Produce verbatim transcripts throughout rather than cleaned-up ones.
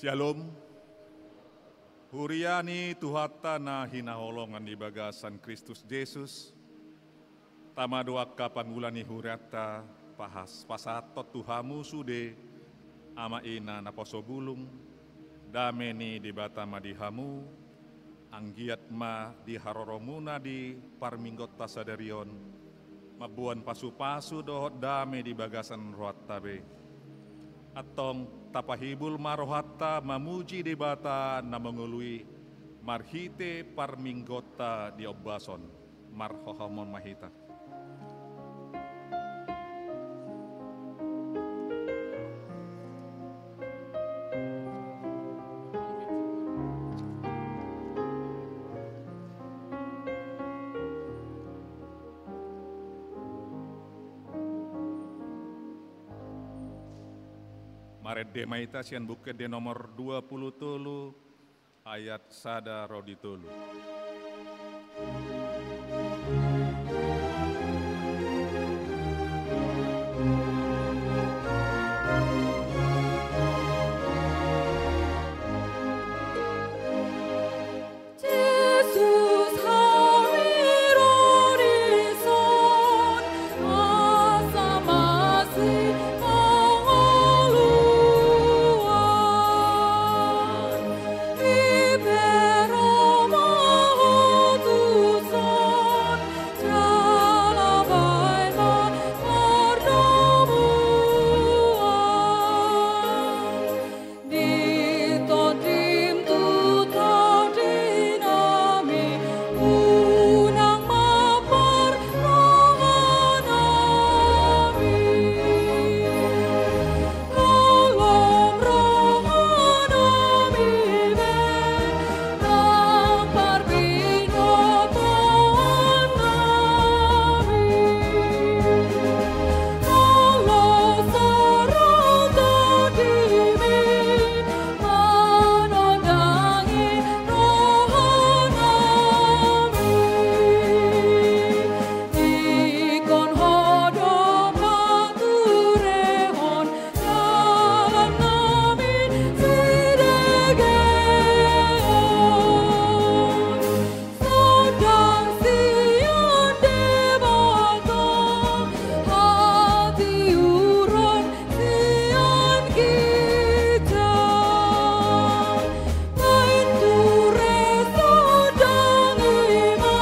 Syalom. Huria ni Tuhanta na hinaholongan di bagasan Kristus Jesus, tama do angka pangula ni hurianta, pahas pasahathon tu hamu sude, ama ina naposo bulung, dame ni Debata ma di hamu, anggiat ma di haroromuna di parminggonta sadari on, mamboan pasupasu dohot dame di bagasan rohanta be. Antong tapahibul ma rohanta mamuji Debata na mangolu i marhite parminggonta di ombas on. Marhohomon ma hita. Marende ma hita sian Buku Ende nomor dua pulu tolu, ayat sada ro di tolu. Jesus, hami ro dison, asa masih mangoluan. Ipero ma ho tuson, jala baen ma pardomuan. Di tondim tu tondinami, unang ma parrohanami. Holom rohanami be, nang parbinotoannami. Molo so ro tondimi, manondangi rohanami. Ingkon ho do paturehon dalannami sidegeon. Sondang sian Debata, hatiuron sian ginjang. Baen ture sondangi ma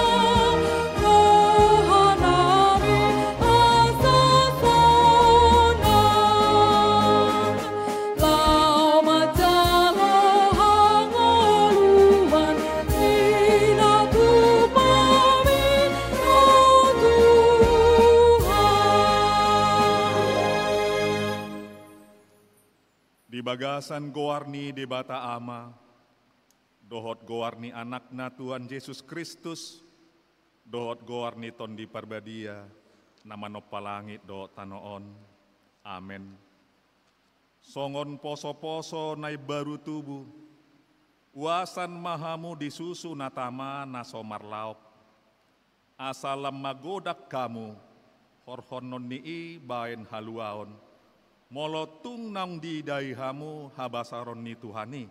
rohanami asa sonang. Laho manjalo hangoluan, pinatupami, o Tuhan. Di bagasan goar ni Debata Ama, dohot goar ni Anakna Tuhan Jesus Kristus, dohot goar ni Tondi Parbadia, na manompa langit dohot tano on. Amen. Songon posoposo na imbaru tubu, uasan ma hamu di susu na tama na so marlaok. Asa lam magodang hamu, horhonon ni i baen haluaon, molo tung naung diidai hamu habasaron ni Tuhan i.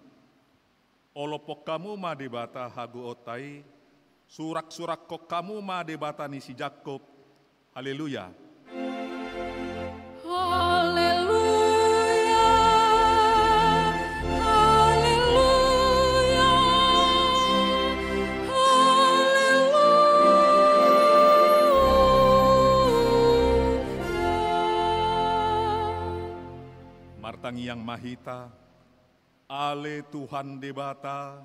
Olophon hamu ma Debata hagoonta i, suraksurakkon hamu ma Debata ni si Jakkob. Haleluya. Haleluya, haleluya, haleluya. Martangiang ma hita. Ale Tuhan Debata,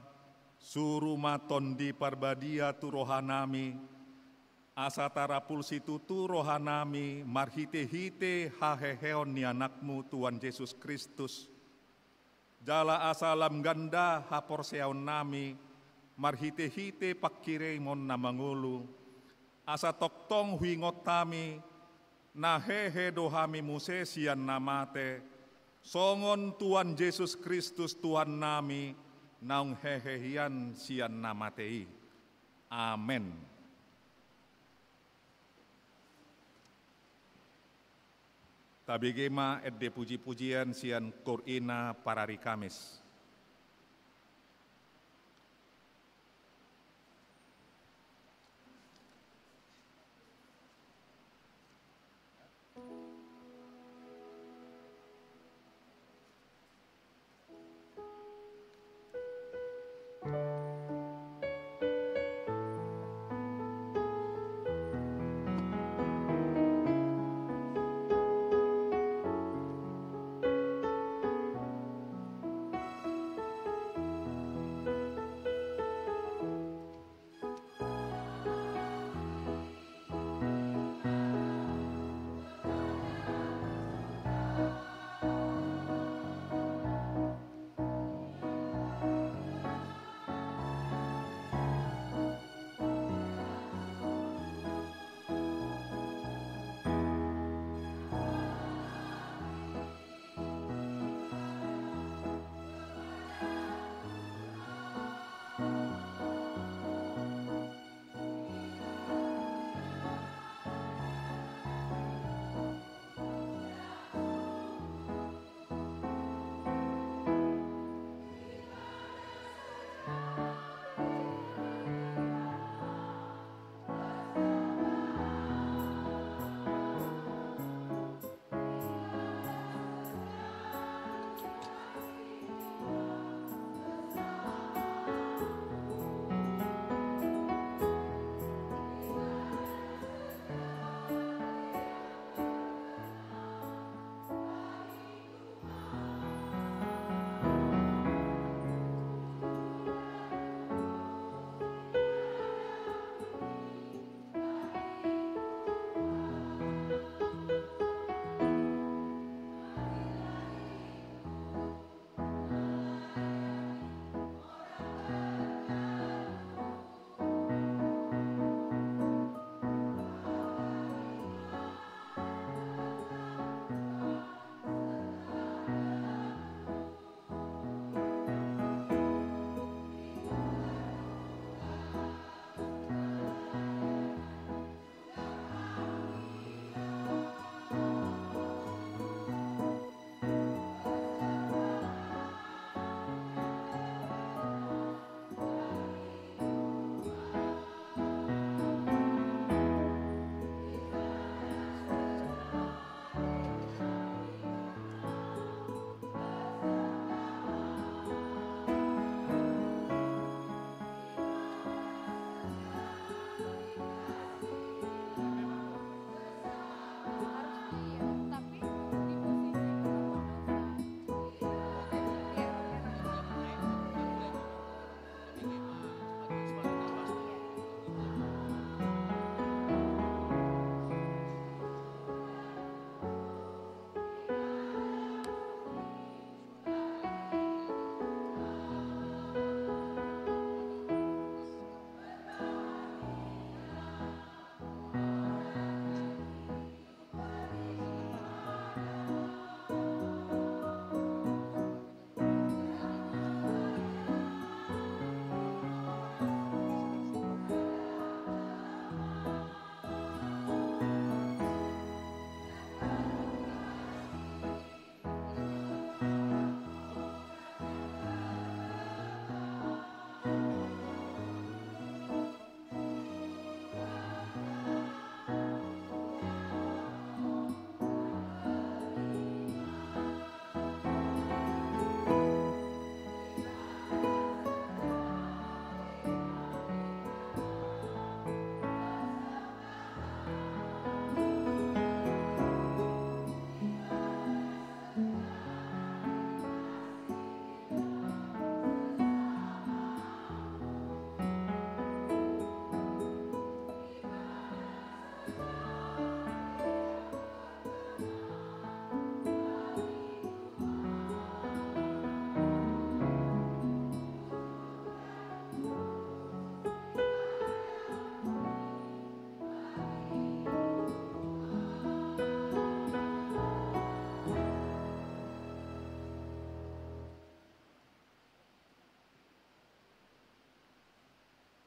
suru ma Tondi Parbadia tu rohanami, asa tarapul situtu rohanami marhitehite haheheon ni Anakmu Tuhan Jesus Kristus. Jala asa lam ganda haporseaonnami marhitehite pangkirimon na mangolu, asa tongtong huingot hami, na hehe do hami muse sian na mate, songon Tuhan Jesus Kristus Tuhannami, naung hehe hian sian na mate i. Amen. Tabege ma ende pujipujian sian Koor Ina parari Kamis.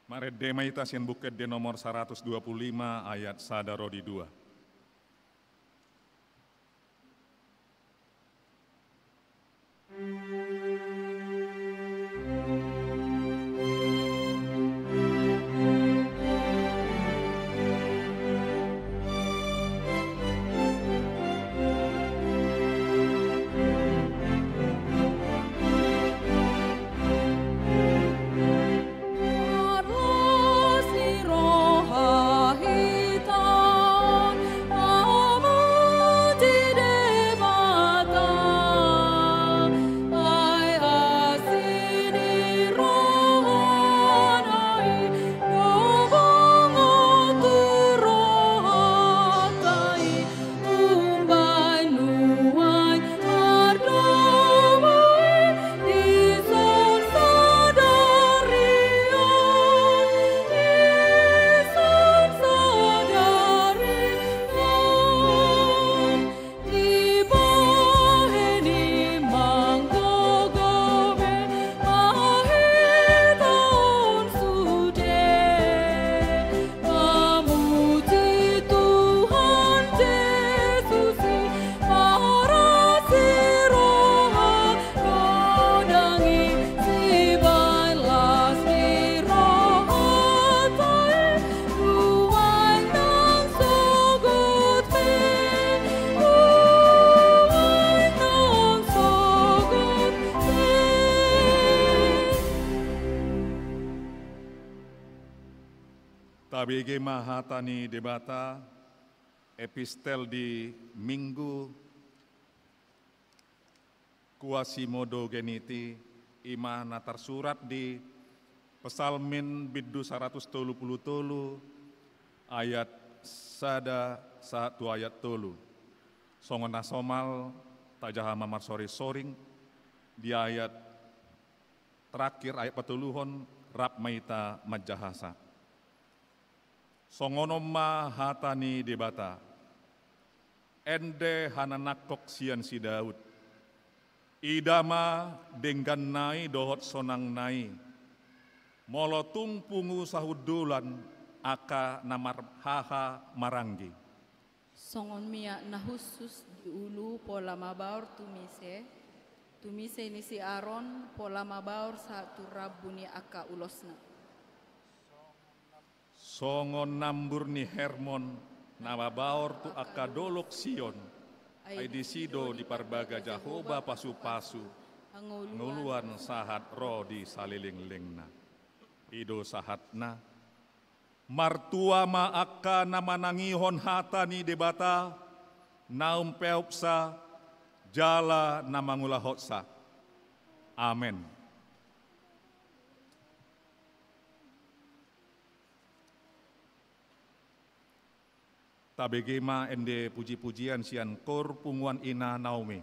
Marende ma hita sian Buku Ende nomor saratus dua pulu lima ayat sada ro di dua. Tabege ma hata ni Debata, epistel di Minggu Quasimodogeniti, i ma na tarsurat di Psalmen bindu saratus tolu pulu tolu ayat sada sahat tu ayat tolu. Songon na somal, tajaha ma marsoring-soring di ayat terakhir, ayat patoluhon, rap ma hita manjahasa. Songon on ma hata ni Debata: Ende hananangkok sian si Daud. Ida ma dengganna i dohot sonangna i, molo tung pungu sahundulan angka na marhaha maranggi. Songon miak na hushus di ulu pola mabaor tu mise, tu mise ni si Aron pola mabaor sahat tu rambu ni angka ulosna. Songon nambur ni Hermon na mabaor tu angka dolok Sion, ai disi do diparbaga Jahowa pasu-pasu, hangoluan sahat ro di salelenglelengna. I do sahatna. Martua ma angka na manangihon hata ni Debata, na umpeopsa jala na mangulahonsa. Amen. Tabege ma ende puji-pujian sian kor punguan ina Naomi.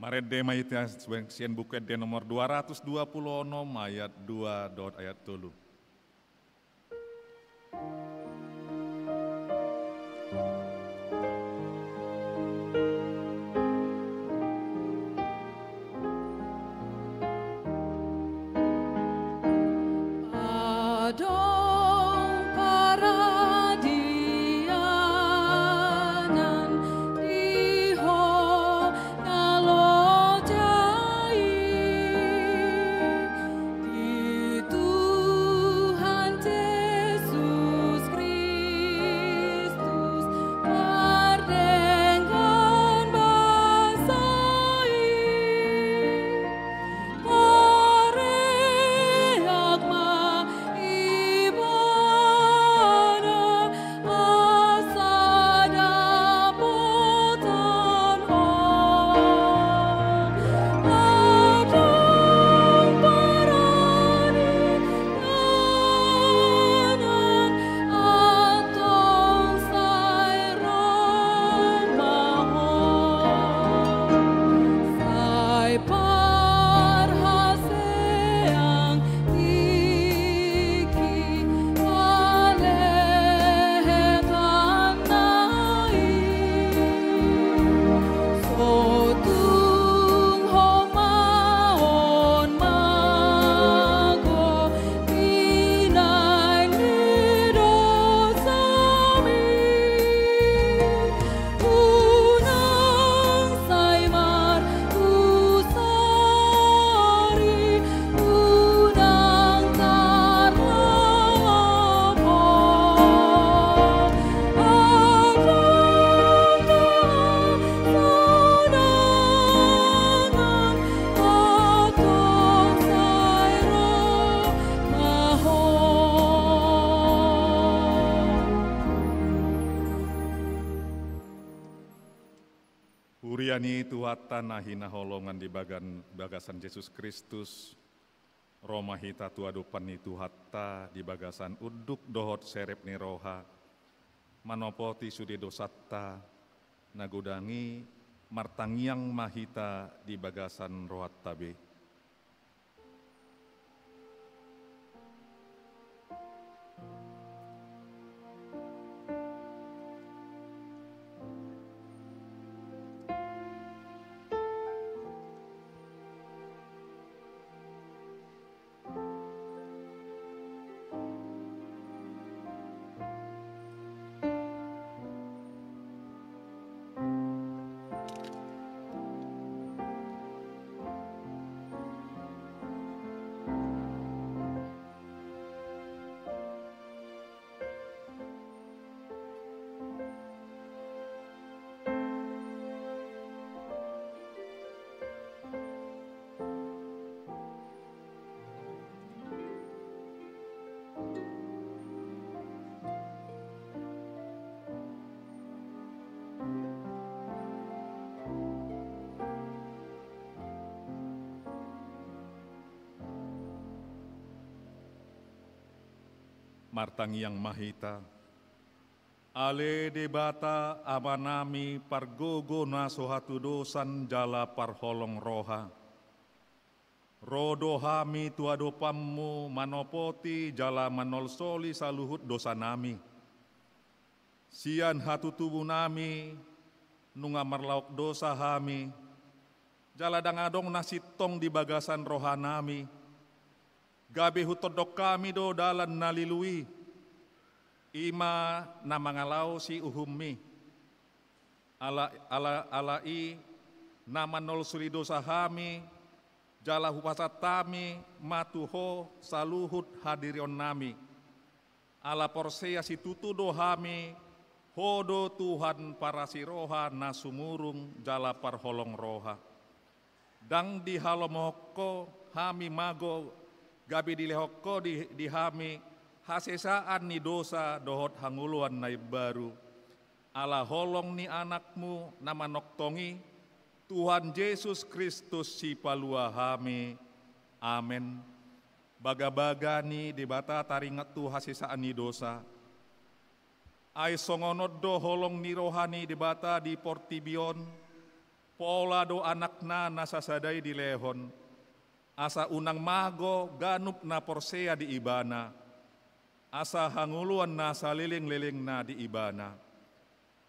Marende ma hita sian Buku Ende nomor dua ratus dua puluh onom, ayat dua dohot ayat tolu. Adong paradianan di ho na loja i, di Tuhan Jesus Kristus mardenggan basa i. Pareak ma ibana asa dapotan ho. Adong paradianan antong sai ro ma ho. Sai parhaseang tingki halehetanna i. So tung homa on mago inang ni dosami. Unang sai marhusari, unang tarlapok. Adong hadangan antong sai ro ma ho. Huria ni Tuhanta na hinaholongan di bagan-, bagasan Jesus Kristus, ro ma hita tu adopan ni Tuhanta di bagasan unduk dohot serep ni roha, manopoti sude dosanta na godang i, martangiang ma hita di bagasan rohanta be. Martangiang ma hita. Ale Debata Amanami, pargogo na so hatudosan jala parholong roha, ro do hami tu adopanMu manopoti jala manolsoli saluhut dosanami. Sian hatutubunami nunga marlaok dosa hami, jala ndang adong na sintong di bagasan rohanami, gabe hutondong hami do dalan na lilu i, i ma na mangalaosi uhumMi. Ala, ala, ala i na manolsoli dosa hami, jala hupasahat hami ma tu Ho saluhut hadirionnami. Ala porsea situtu do hami, Ho do Tuhan parasi roha na sumurung jala parholong roha. Ndang dihalomohon Ho hami mago, gabe dilehon Ho di, di hami hasesaan ni dosa dohot hangoluan na imbaru. Ala holong ni AnakMu na manongtong i, Tuhan Jesus Kristus Sipalua hami. Amen. Bagabaga ni Debata taringot tu hasesaan ni dosa. Ai songon on do holong ni roha ni Debata di portibi on, Pola do Anakna na sasada i dilehon, asa unang mago ganup na porsea di Ibana, asa hangoluan na salelenglelengna di Ibana.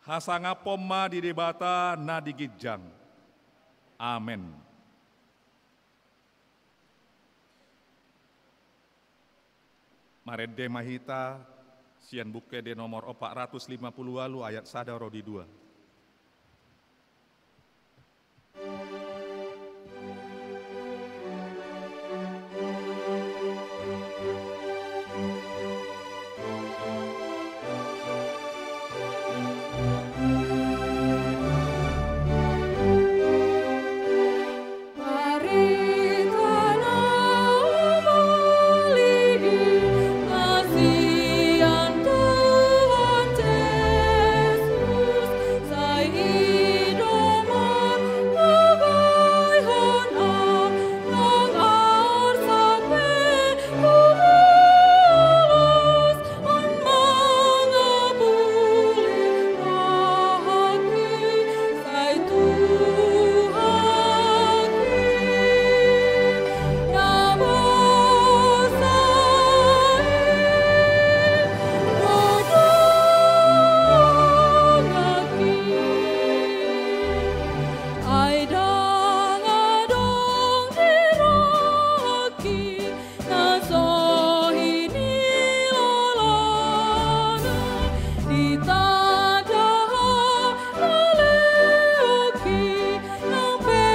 Hasangapon ma di Debata na di ginjang. Amen. Marende ma hita sian Buku Ende nomor opat ratus lima puluh ualu, ayat sada ro di dua. Ai ndang adong di rohangki na so hinilolana, ditanda halehonki nang pe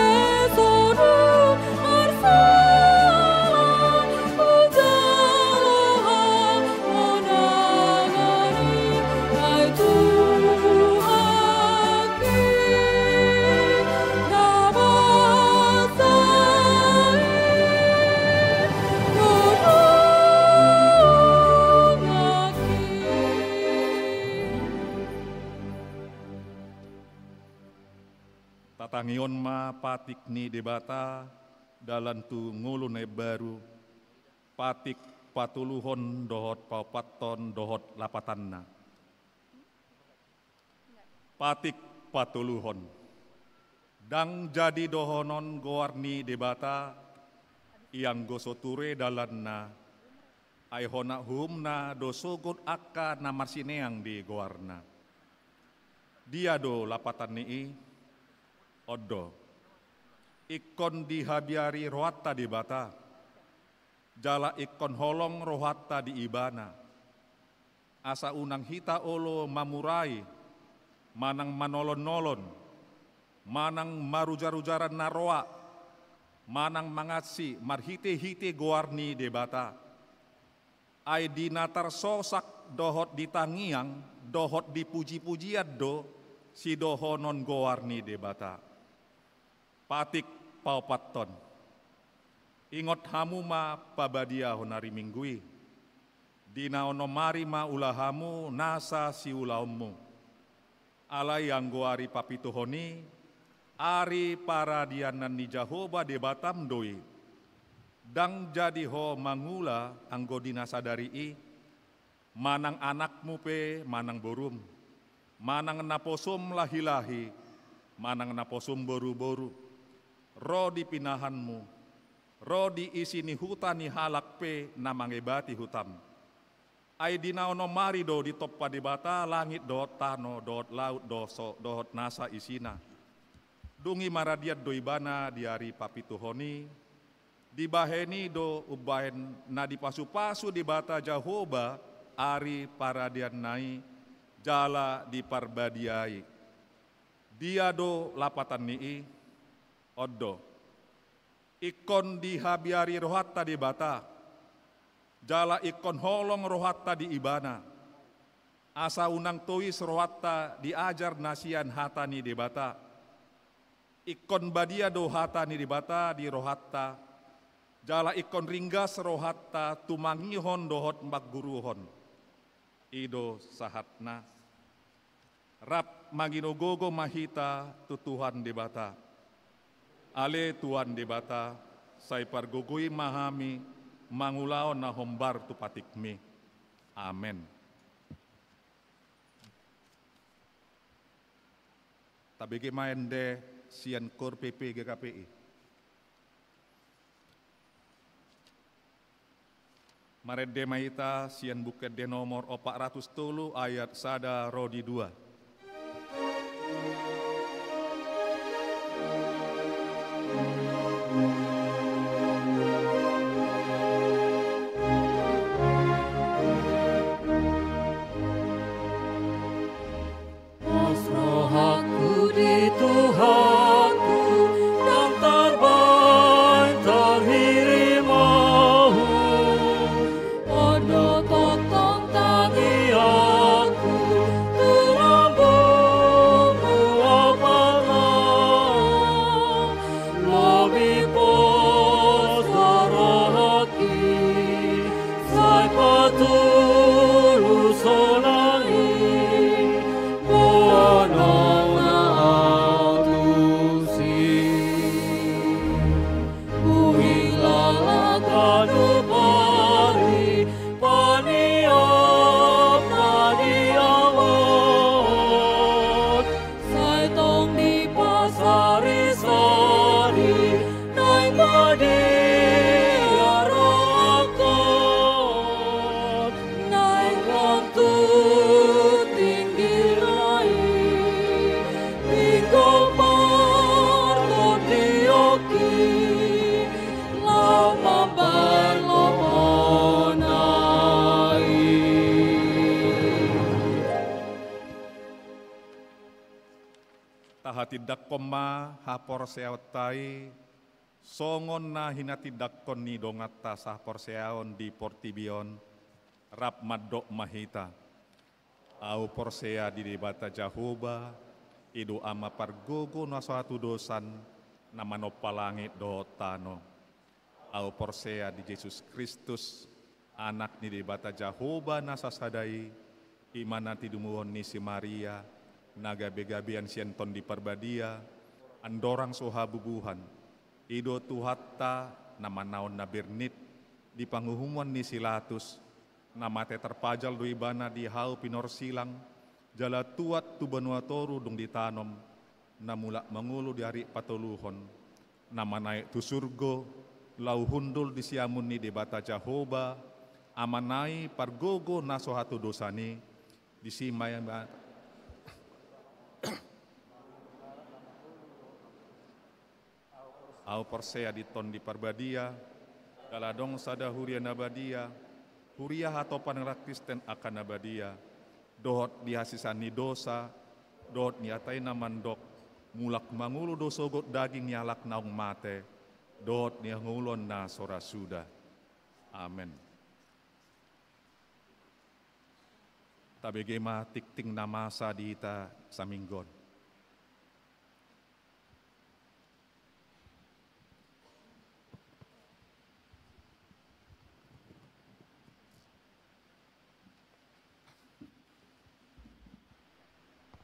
so dung marsala. Hujalo hamonangan i, ai Tuhanki, na basa i do donganki. Tatangihon ma patik ni Debata, dalan tu ngolu na imbaru, patik patoluhon dohot paopathon dohot lapatanna. Patik patoluhon. Ndang jadi dohonon goar ni Debata, ianggo so ture dalanna, ai hona uhumna do sogot angka na marsineang di goarna. Dia do lapatan ni i? On do. Ingkon dihabiari rohanta Debata, jala ingkon holong rohanta di Ibana. Asa unang hita olo mamurai, manang manolon-nolon, manang marujar-ujaran na roa, manang mangansi marhite-hite goar ni Debata. Ai di na tarsosak dohot di tangiang dohot di puji-pujian do sidohonon goar ni Debata. Patik paopathon. Ingot hamu ma pabadiahon ari Minggu i. Di na onom ari ma ula hamu nasa siulaonmu. Alai anggo ari papituhon i, ari paradianan ni Jahowa Debatam do i. Ndang jadi ho mangula anggo di na sadari i, manang anakmu pe manang borum, manang naposum lahi-lahi, manang naposum boru-boru, ro di pinahanmu, ro di isi ni huta ni halak pe na mangebati hutam. Ai di na onom ari do ditompa Debata langit dohot tano dohot laut dohot so-, dohot nasa isina. Dung i maradian do Ibana di ari papituhon i, dibahen i do umbahen na dipasu-pasu Debata Jahowa ari paradianna i jala diparbadiai. Dia do lapatan ni i? On do. Ingkon dihabiari rohanta Debata, jala ingkon holong rohanta di Ibana, asa unang tois rohanta di ajar na sian hata ni Debata. Ingkon badia do hata ni Debata di rohanta, jala ingkon ringgas rohanta tumangihon dohot mangguruhon. I do sahatna. Rap manginogogo ma hita tu Tuhan Debata. Ale Tuhan Debata, sai pargogoi ma hami mangulahon na hombar tu patikmi. Amen. Tabege ma ende sian Kor P P G K P I. Marende ma hita sian Buku Ende nomor opat ratus tolu ayat sada ro di dua. Pos rohangku di Tuhanku, ndang tarbaen tarhirim ahu. On do tongtong tangiangku tu lambungmu, apala lobi pos do rohangki, sai patulushon nang i, boanonna au tusi. Huhilala ganup ari paniop na di ahu on, sai tong dipasarisari naeng madia rohangkon. Naeng lam tu tinggilna i, pinggol partondiongki, laho mambaen lohona i. Tahatindangkon ma haporseaonta i, songon na hinatindangkon ni donganta sahaporseaon di portibi on, rap mandok ma hita. Ahu porsea di Debata Jahowa, i do Ama pargogo na so hatudosan, na manompa langit dohot tano. Ahu porsea di Jesus Kristus, Anak ni Debata Jahowa na sasada i, i ma na tinumuhon ni si Maria, na gabegabean sian Tondi Parbadia, andorang so habubuhan. I do Tuhanta, na manaon na bernit di panguhumon ni si Latus, na mate tarpajal do Ibana di hau pinorsilang, jala tuat tu banua toru dung ditanom, na mulak mangolu di ari patoluhon, na manaek tu surgo, laho hundul di siamun ni Debata Jahowa, Amana i pargogo na so hatudosan i, disi ma i ma. Ahu porsea di Tondi Parbadia, jala adong sada huria na badia, huria hatopan halak Kristen angka na badia, dohot di hasesaan ni dosa, dohot ni hata i na mandok, mulak mangolu do sogot daging ni halak naung mate, dohot ni hangoluan na so ra suda. Amen. Tabege ma tingting na masa di hita saminggu on.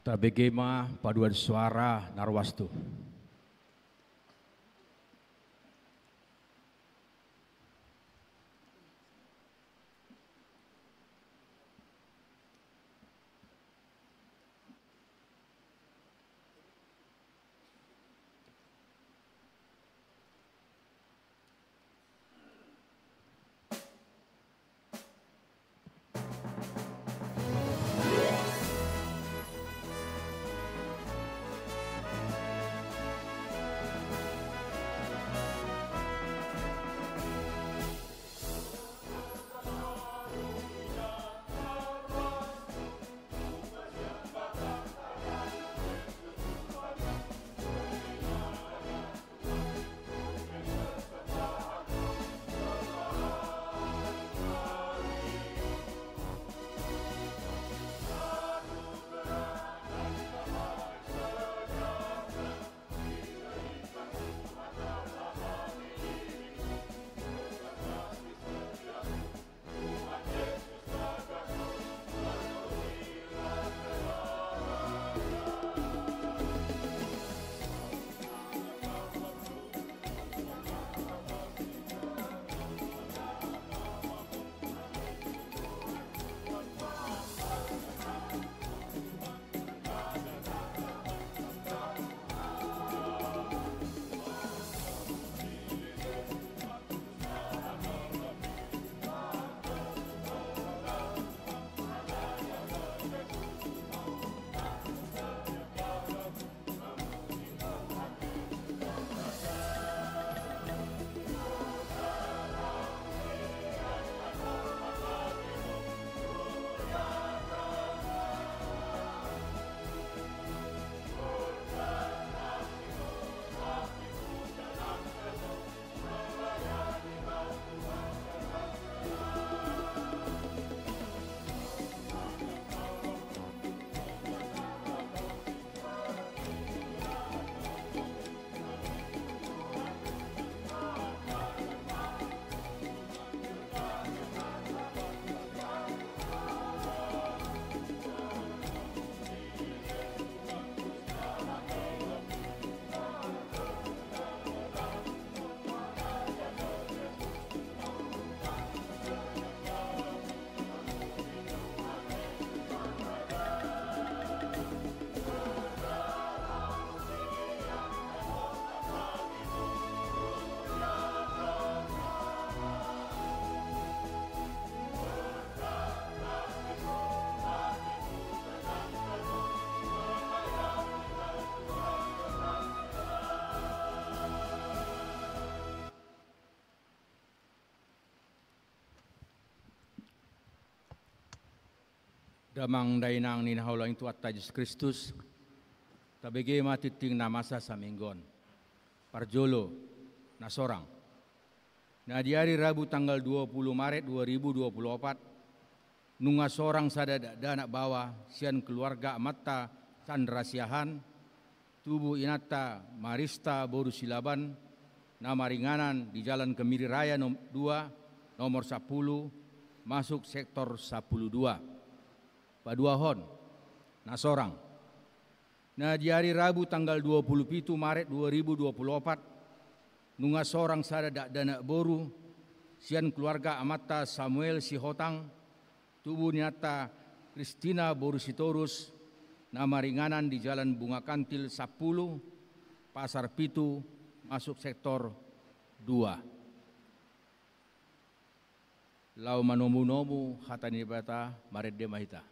Tabege ma paduan suara na ruas tu. Damang dainang ni na hinaholongi Tuhanta Jesus Kristus, tabege ma tingting na masa saminggu on. Parjolo, na sorang. Na di ari Rabu tanggal dua puluh Maret dua ribu dua puluh opat, nunga sorang sada dakdanak baoa sian keluarga amanta Chandra Siahaan, tubu inanta Marista boru Silaban, na maringanan di Jalan Kemiri Raya nom-, dua, nomor sapuluh, masuk sektor sapuluh dua. Paduahon, na sorang. Na di ari Rabu tanggal dua puluh pitu Maret dua ribu dua puluh opat, nunga sorang sada dakdanak boru sian keluarga amanta Samuel Sihotang, tubu ni inanta Kristina boru Sitorus, na maringanan di Jalan Bunga Kantil sapuluh, Pasar pitu, masuk sektor dua. Laho manomunomu hata ni Debata, marende ma hita.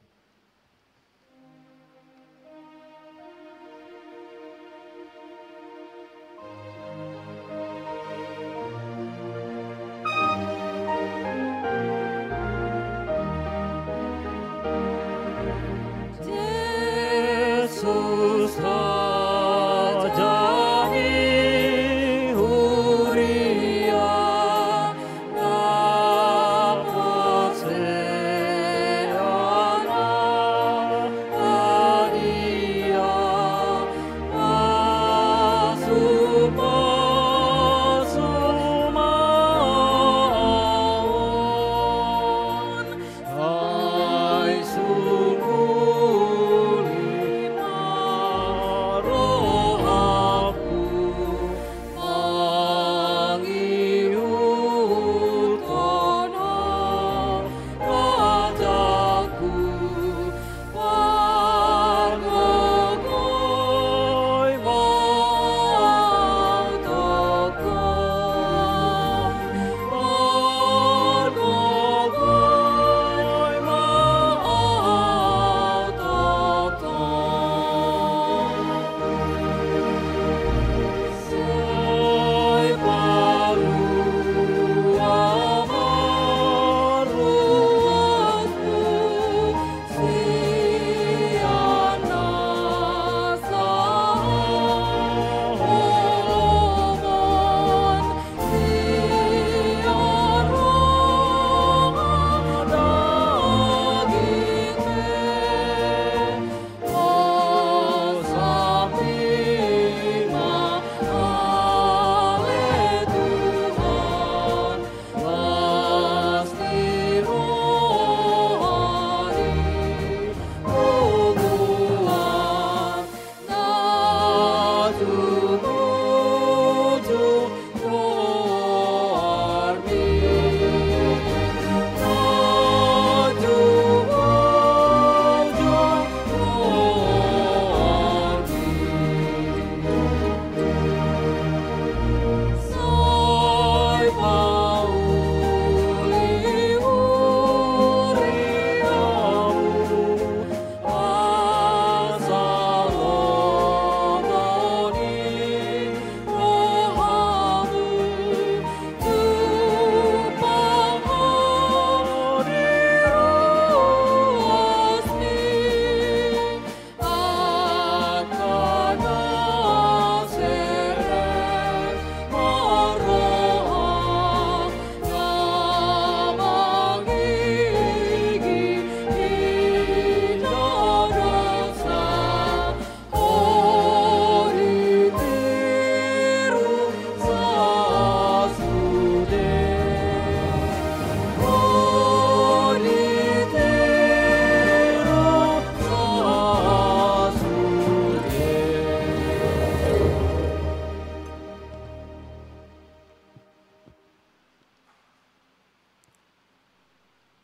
Jesus, Raja ni huria,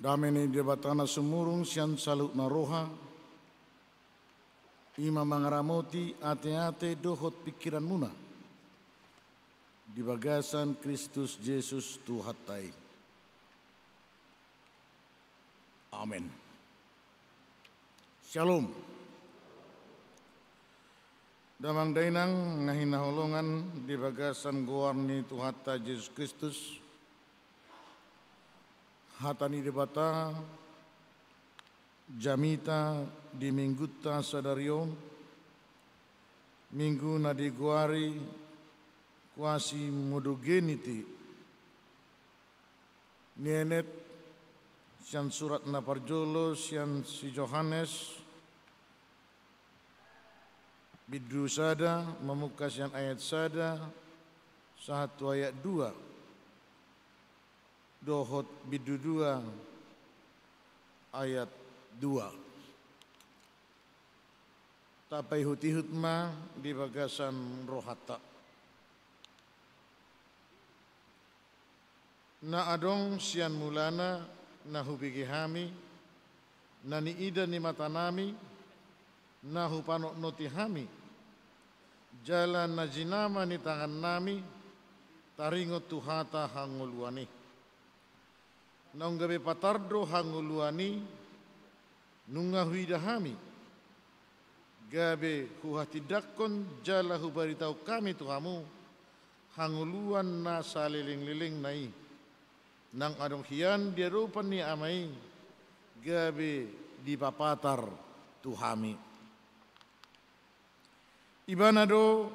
Dame ni Debata na sumurung sian saluhutna roha, i ma mangaramoti ateate dohot pingkiranmuna di bagasan Kristus Jesus Tuhanta i. Amen. Syalom. Damang dainang na hinaholongan di bagasan goar ni Tuhanta Jesus Kristus, hata ni Debata Jamita di Minggunta sadari on, Minggu na digoari Quasimodogeniti, nienet sian surat na parjolo sian si Johannes, bindu sada, mamungka sian ayat sada sahat tu ayat dua, dohot bindu dua ayat dua. Tapaihut-ihut ma di bagasan rohanta. Na adong sian mulana na hubege hami, na niida ni matanami, na hupanotnoti hami, jala na jinama ni tangannami taringot tu hata hangoluan i. Naung gabe patar do hangoluan i, nunga huida hami, gabe huhatindangkon jala hubaritaon hami tu hamu hangoluan na saleleng-lelengna i, naung adong hian di adopan ni Ama i, gabe dipapatar tu hami. Ibana do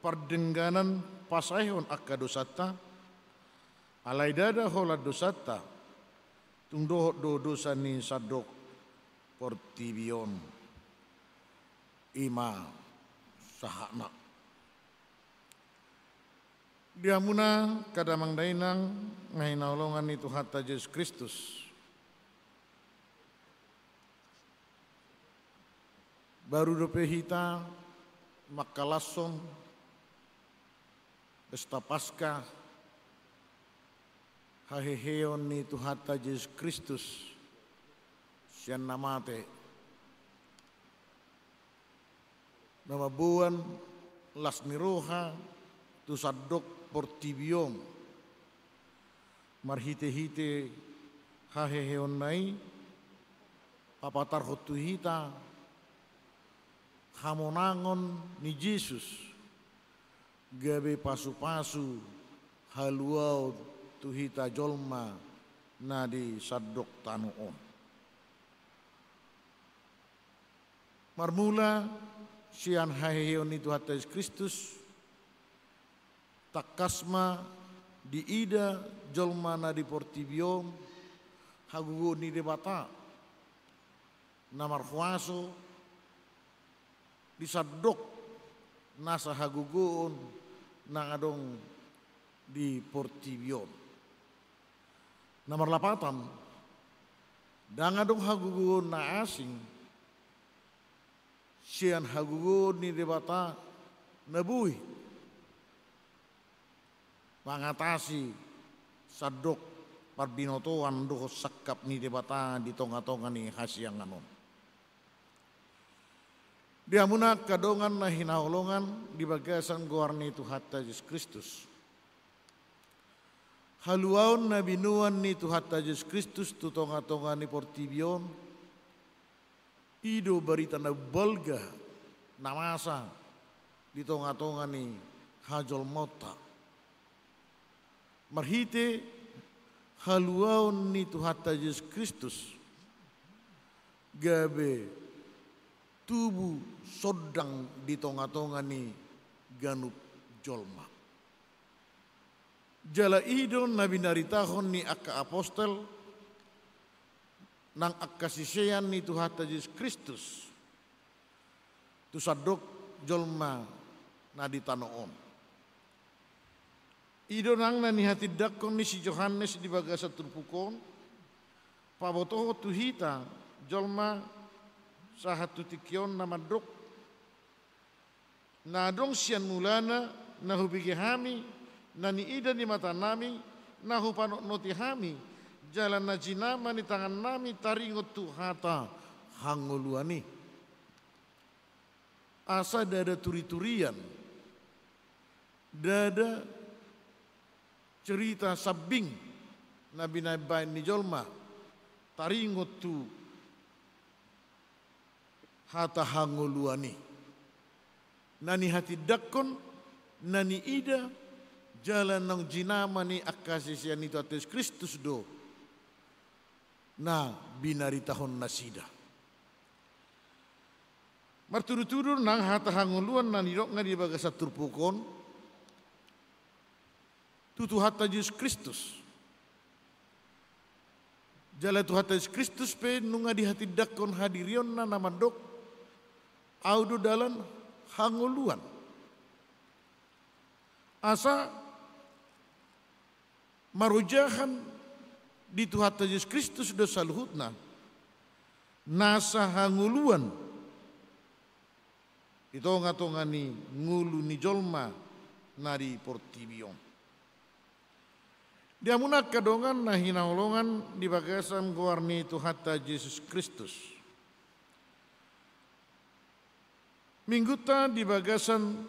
pardengganan pasaehon angka dosanta, alai ndada holan dosanta, tung dohot do dosa ni sandok portibi on. I ma sahatna. Di hamuna angka damang dainang na hinaholongan ni Tuhanta Jesus Kristus. Baru dope hita mangkalashon pesta Paskah, haheheon ni Tuhanta Jesus Kristus sian na mate, na mamboan las ni roha tu sandok portibi on. Marhite-hite haheheonna i, papatarhon tu hita hamonangon ni Jesus, gabe pasu-pasu haluaon tu hita jolma na di sandok tano on. Marmula sian haheheon ni Tuhanta Jesus Kristus, tangkas ma diida jolma na di portibi on hagogoon ni Debata na marhuaso di sandok nasa hagogoon na adong di portibi on. Na marlapatan, ndang adong hagogoon na asing sian hagogoon ni Debata na boi mangatasi sandok parbinotoan dohot sangkap ni Debata di tonga-tonga ni hasiangan on. Di hamuna angka dongan na hinaholongan di bagasan goar ni Tuhanta Jesus Kristus, haluaon na binoan ni Tuhanta Jesus Kristus tu tonga-tonga ni portibi on, i do barita na balga na masa di tonga-tonga ni hajolmaonta. Marhite haluaon ni Tuhanta Jesus Kristus, gabe tubu sondang di tonga-tonga ni ganup jolma. Jala i do na binaritahon ni angka apostel nang angka sisean ni Tuhanta Jesus Kristus tu sandok jolma na di tano on. I do nang na nihatindangkon ni si Johannes di bagasan turpuk on, pabotohon tu hita jolma sahat tu tingki on na mandok: Na adong sian mulana na hubege hami, na niida ni matanami, na hupanotnoti hami, jala na jinama ni tangannami taringot tu hata hangoluan i. Asa ndada turi-turian, ndada cerita sambing na binaen-baen ni jolma taringot tu hata hangoluan i. Na nihatindangkon, na niida, jala naung jinama ni angka sisean ni Tuhanta Jesus Kristus do na binaritahon nasida. Martudu-tudu nang hata hangoluan na nidokna di bagasan turpuk on tu Tuhanta Jesus Kristus. Jala Tuhanta Jesus Kristus pe nunga dihatindangkon hadirionna na mandok, "Ahu do dalan, hangoluan." Asa marojahan di Tuhanta Jesus Kristus do saluhutna nasa hangoluan di tonga-tonga ni ngolu ni jolma na di portibi on. Di hamuna angka dongan na hinaholongan di bagasan goar ni Tuhanta Jesus Kristus, Minggunta di bagasan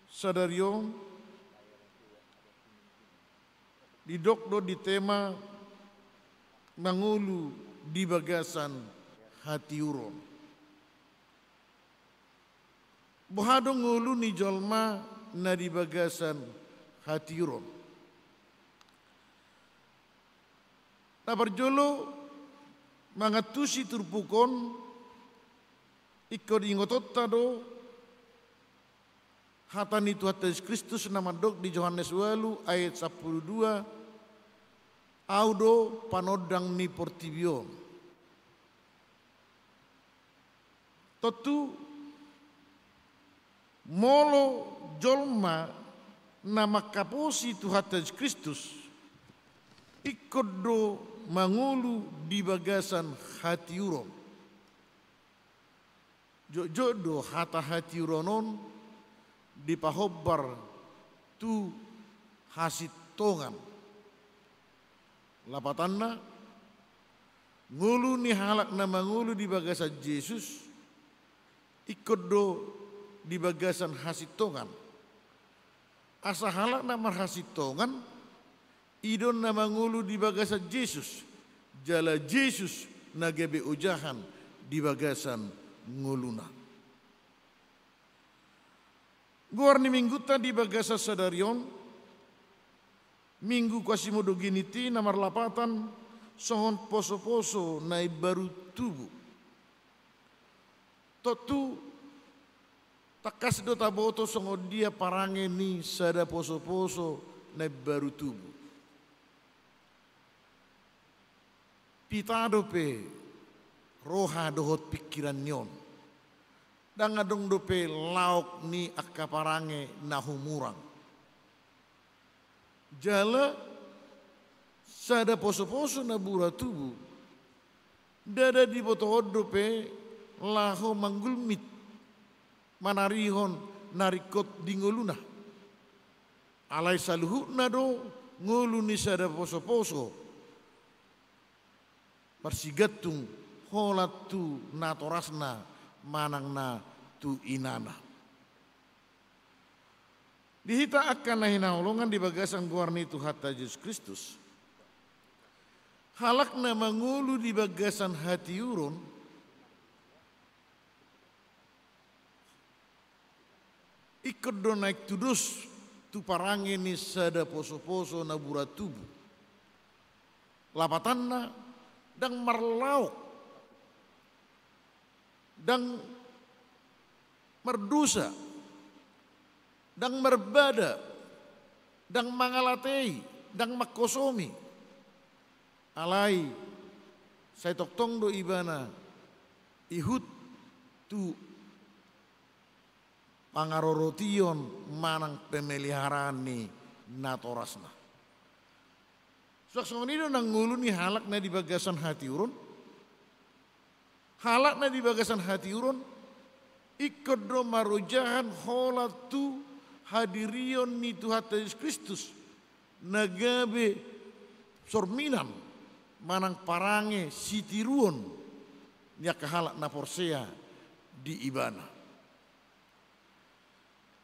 sadari on didok do di tema mangolu di bagasan hatiuron. Boha do ngolu ni jolma na di bagasan hatiuron? Na parjolo, mangantusi turpuk on, ingkon ingotonta do hata ni Tuhanta Jesus Kristus na mandok di Johannes ualu ayat sampulu dua, "Ahu do panondang ni portibi on." Tontu, molo jolma na mangkaposi Tuhanta Jesus Kristus, ingkon do mangolu di bagasan hatiuron. Jotjot do hata hatiuron on dipahombar tu hasintongan. Lapatanna, ngolu ni halak na mangolu di bagasan Jesus ingkon do di bagasan hasintongan. Asa halak na marhasintongan, i do na mangolu di bagasan Jesus, jala Jesus na gabe ojahan di bagasan ngoluna. Goar ni Minggunta di bagasan sadari on, Minggu Quasimodogeniti, na marlapatan songon poso-poso na imbaru tubu. Tontu, tangkas do taboto songon dia parange ni sada poso-poso na imbaru tubu. Pita dope roha dohot pingkiran ni on. Ndang adong dope laok ni angka parange na humurang. Jala sada poso-poso na bura tubu, ndada dibotohon dope laho manggulmit manarihon na ringkot di ngoluna. Alai saluhutna do ngolu ni sada poso-poso marsigantung holan tu natorasna manang na tu inana. Di hita angka na hinaholongan di bagasan goar ni Tuhanta Jesus Kristus, halak na mangolu di bagasan hatiuron, ingkon do naeng tudos tu parange ni sada poso-poso na bura tubu. Lapatanna, ndang marlaok, ndang mardosa, ndang marbada, ndang mangalatei, ndang mangkosomi. Alai sai tongtong do ibana ihut tu pangarorotion manang pemeliharaan ni natorasna. Suang songon i do nang ngolu ni halak na di bagasan hatiuron. Halak na di bagasan hatiuron ingkon do marojahan holan tu hadirion ni Tuhanta Jesus Kristus na gabe sorminan manang parange sitiruon ni angka halak na porsea di ibana.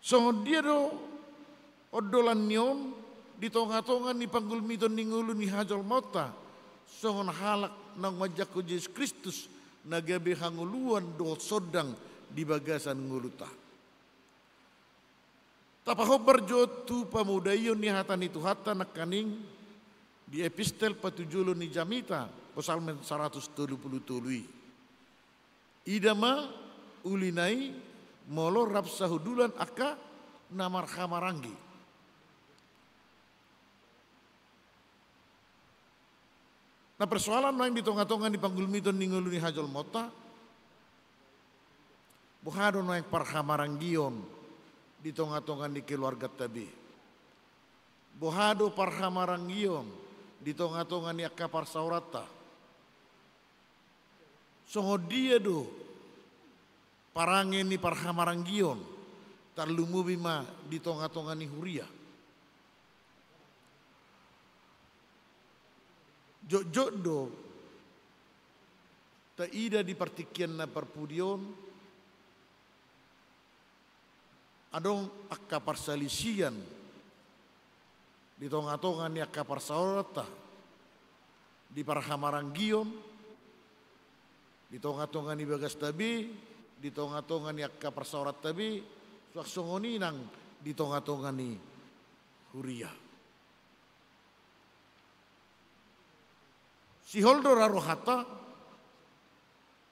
Songon dia do ondolan ni on di tonga-tonga ni panggulmiton ni ngolu ni hajolmaonta, songon halak naung manjangkon Jesus Kristus na gabe hangoluan dohot sondang di bagasan ngolunta? Tapahombar jo tu pamodaion ni hata ni Tuhanta nangkaning di epistel patujolo ni jamita, Psalmen saratus tolu pulu tolu i. Ida ma uli nai molo rap sahundulan angka na marhahamaranggi. Na persoalan nuaeng di tongatonga ni panggulmiton ni ngolu ni hajolmaonta, boha do nuaeng parhahamaranggion di tongatonga ni keluarganta be? Boha do parhahamaranggion di tongatonga ni angka parsaoranta? Songon dia do parange ni parhahamaranggion, tarlumobi ma di tongatonga ni huria? Jotjot do taida di partingkian na parpudi on, adong angka parsalisian di tongatonga ni angka parsaoranta, di parhahamaranggion, di tongatonga ni bagasta be, di tongatonga ni angka parsaoranta be, suang songon i nang di tongatonga ni huria. Sihol do ra rohanta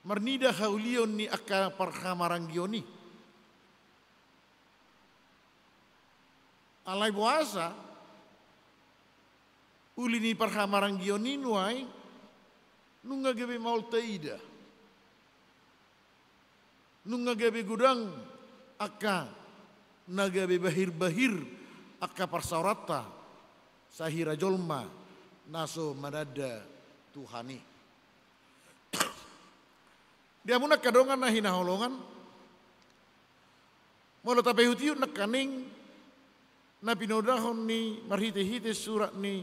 marnida haulion ni angka parhahamaranggion i. Alai boasa uli ni parhahamaranggion i nuaeng nunga gabe maol taida? Nunga gabe godang angka na gabe bahirbahir angka parsaoranta, sahira jolma na so mananda Tuhan i. Di hamu angka dongan na hinaholongan, molo tapaihutihut nangkaning na pinodahon ni marhitehite surat ni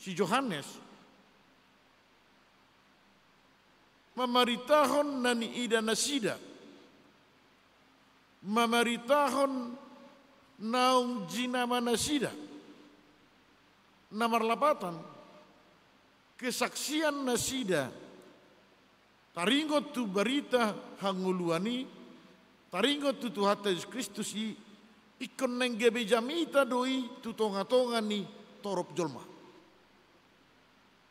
si Johannes, mamaritahon na niida nasida, mamaritahon naung jinama nasida. Na marlapatan, kesaksian nasida taringot tu barita hangoluan i, taringot tu Tuhanta Jesus Kristus i, ingkon naeng gabe jamita do i tu tongatonga ni torop jolma.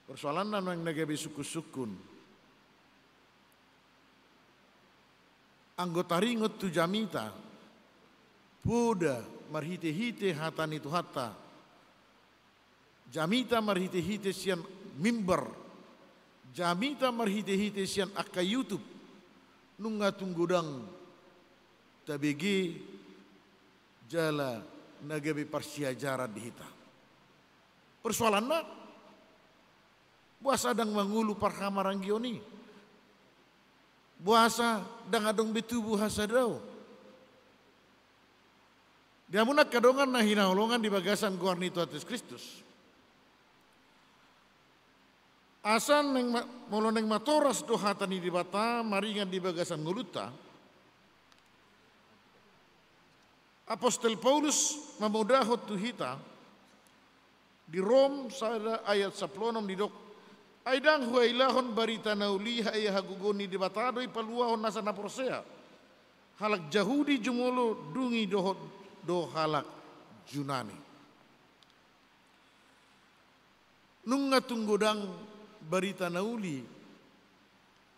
Persoalanna nuaeng na gabe sungkunsungkun. Anggo taringot tu jamita, poda marhitehite hata ni Tuhanta, jamita marhitehite sian mimbar, jamita marhitehite sian angka YouTube, nunga tung godang tabege jala na gabe parsiajaran di hita. Persoalanna, boasa ndang mangolu parhahamaranggion i? Boasa ndang adong be tubu hasadaon? Di hamu angka dongan na hinaholongan di bagasan goar ni Tuhan Jesus Kristus, asa naeng ma-, molo naeng matoras do hata ni Debata maringan di bagasan ngolunta, Apostel Paulus mamodahon tu hita di Rom sada ayat sampulu onom didok: Ai ndang huhailahon barita na uli, ai hagogoon ni Debata do i paluahon nasa na porsea, halak Jahudi jumolo, dung i dohot do halak Junani. Nunga tung godang barita na uli,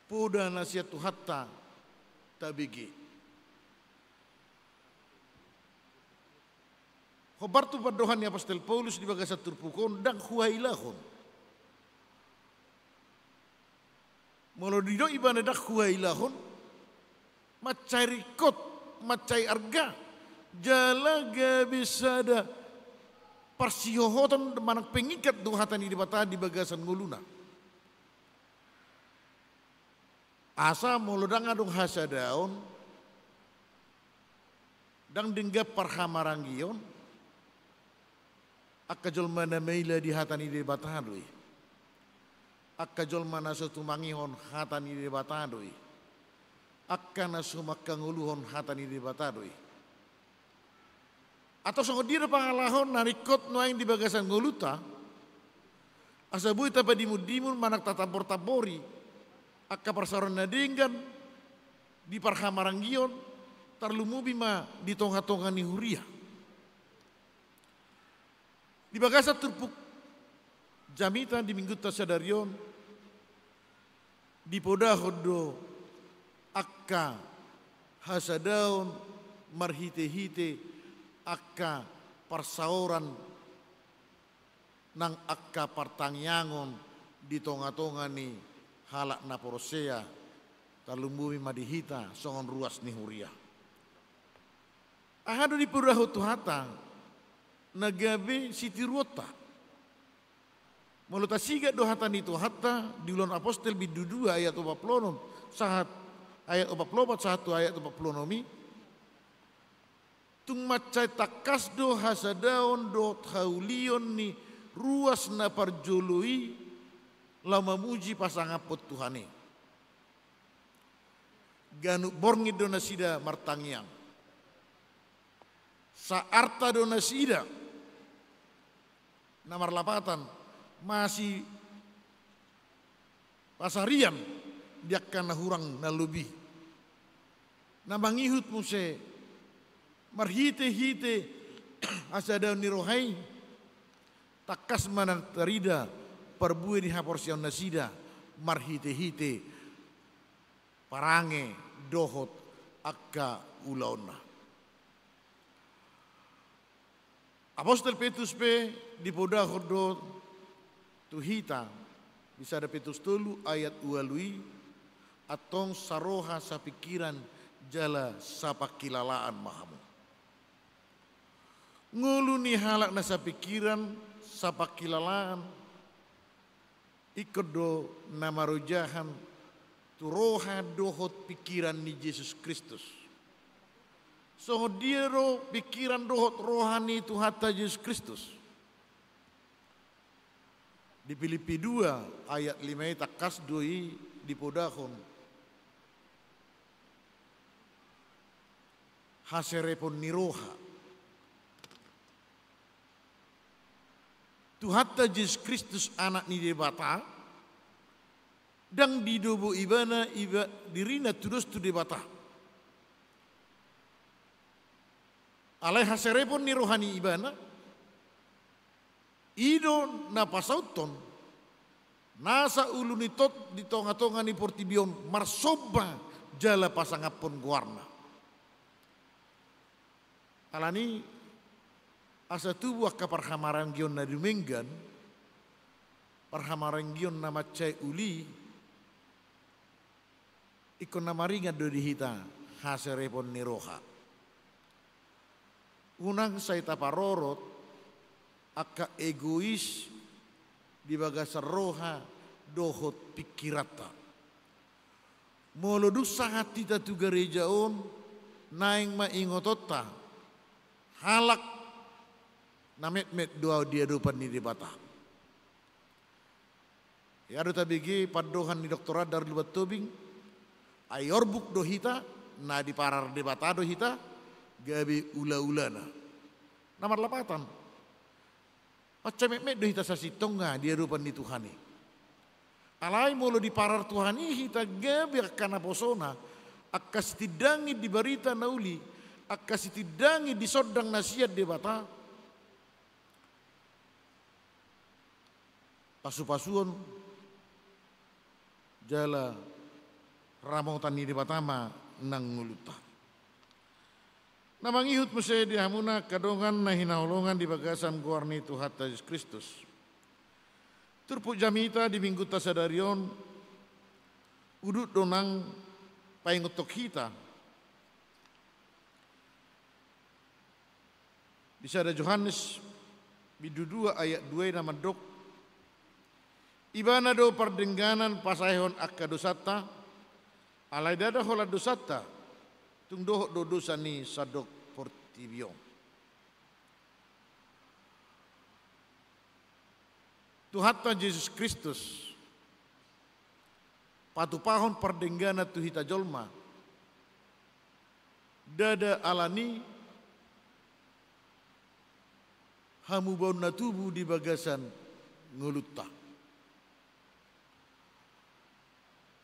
poda na sian Tuhanta tabege. Hombar tu pandohan ni Apostel Paulus di bagasan turpuk on, ndang huhailahon. Molo didok ibana ndang huhailahon, mansai ringkot, mansai arga, jala gabe sada parsihohoton manang pengingkat do hata ni Debata di bagasan ngoluna. Asa molo ndang adong hasadaon, ndang denggan parhahamaranggion, angka jolma na maila di hata ni Debata do i. Angka jolma na so tumangihon hata ni Debata do i. Angka na so mangkangoluhon hata ni Debata do i. Atau songon dia do pangalaho na ringkot nuaeng di bagasan ngolunta, asa boi tapadimundimun manang tatambortambori angka parsaoran na denggan di parhahamaranggion, tarlumobi ma di tongatonga ni huria. Di bagasan turpuk jamita di minggunta sadari on, dipodahon do angka hasadaon marhite-hite angka parsaoran nang angka partangiangon di tonga-tonga ni halak na porsea, tarlumobi ma di hita songon ruas ni huria. Aha do dipodahon Tuhanta na gabe sitiruonta? Molo tasigat do hata ni Tuhanta di Ulaon Apostel bindu dua ayat opat pulu onom sahat, ayat opat pulu opat sahat tu ayat opat pulu onom i, tung mansai tangkas do hasadaon dohot haulion ni ruas na parjolo i laho mamuji pasangaphon Tuhan i. Ganup borngin do nasida martangiang. Saarta do nasida na marlapatan, masipasarian di angka na hurang na lobi. Na mangihut muse marhite-hite hasadaon ni roha i, tangkas ma na tarida parbue ni haporseaon nasida marhite-hite parange dohot angka ulaonna. Apostel Petrus pe dipodahon do tu hita di sada Petrus tolu ayat ualu i, antong saroha sapingkiran jala sapangkilalaan ma hamu. Ngolu ni halak na sapingkiran, sapangkilalaan, ingkon do na marojahan tu roha dohot pingkiran ni Jesus Kristus. Songon dia do pingkiran dohot roha ni Tuhanta Jesus Kristus? Di Pilippi dua ayat lima i tangkas do i dipodahon haserepon ni roha. Tuhanta Jesus Kristus, Anak ni Debata, ndang didobo ibana, iba, dirina tudos tu Debata. Alai haserepon ni roha ni ibana, i do na pasauthon nasa ulu ni tot di tonga-tonga ni portibi on marsomba jala pasangaphon goarna. Alani asa tubu angka parhamaranggion na dumenggan, parhamaranggion na mansai uli, ingkon na maringan do di hita haserepon ni roha. Unang sai taparorot angka egois di bagasan roha dohot pingkiranta. Molo dung sahat hita tu gareja on, naeng ma ingotonta halak na metmet do au di adopan ni Debata. Ia do tabege pandohan ni Doktor Adar Lumban Tobing, ai orbuk do hita, na diparar Debata do hita, gabe ula-ulana. Na marlapatan, mansai metmet do hita sasintongna di adopan ni Tuhan i. Alai molo diparar Tuhan i hita gabe angka naposona, angka sitindangin di barita na uli, angka sitindangin di sondang na sian Debata, pasu-pasuon jala ramotan ni Debata ma nang ngolunta. Na mangihut muse di hamuna angka dongan na hinaholongan di bagasan goar ni Tuhanta Jesus Kristus. Turpuk jamita di minggunta sadari on, udut do nang paingothon hita di sada Johannes bindu dua ayat dua i na mandok, Ibana do pardengganan pasaehon angka dosanta, alai ndada holan dosanta, tung dohot do dosa ni sandok portibi on. Tuhanta Jesus Kristus patupahon pardengganan tu hita jolma, ndada alani hamubaon na tubu di bagasan ngolunta.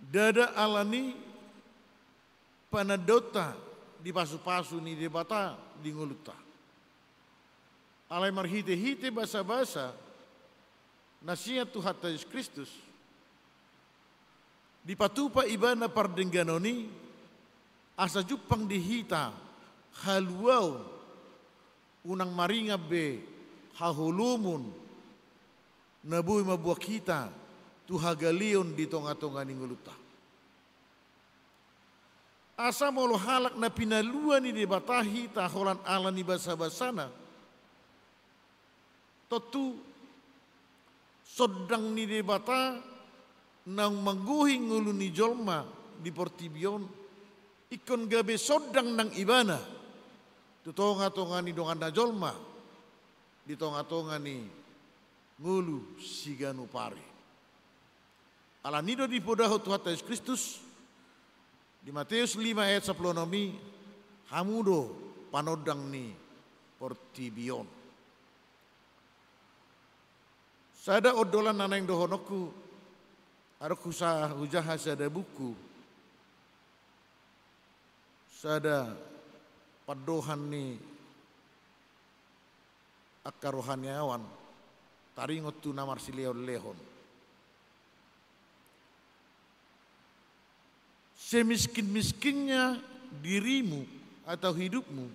Ndada alani panandaonta di pasu-pasu ni Debata di ngolunta. Alai marhite-hite basa-basa na sian Tuhanta Jesus Kristus, dipatupa ibana pardengganon i, Asa jumpang di hita haluaon, unang maringan be haholomon na boi mambuat hita tu hagaleon di tonga-tonga ni ngolunta. Asa molo halak na pinalua ni Debata hita holan ala ni basa-basana, tontu sondang ni Debata naung manggohi ngolu ni jolma di portibi on, ingkon gabe sondang nang ibana tu tonga-tonga ni donganna jolma, di tonga-tonga ni ngolu siganup ari. Ala ni do dipodahon Tuhanta Jesus Kristus di Mateus lima ayat sampulu onom i, hamu do panondang ni portibi on. Sada ondolan na naeng dohononku, adong husa-, hujaha sada buku, sada pandohan ni angka rohaniawan, taringot tu na marsilehon-lehon. Semiskin-miskinnya dirimu atau hidupmu,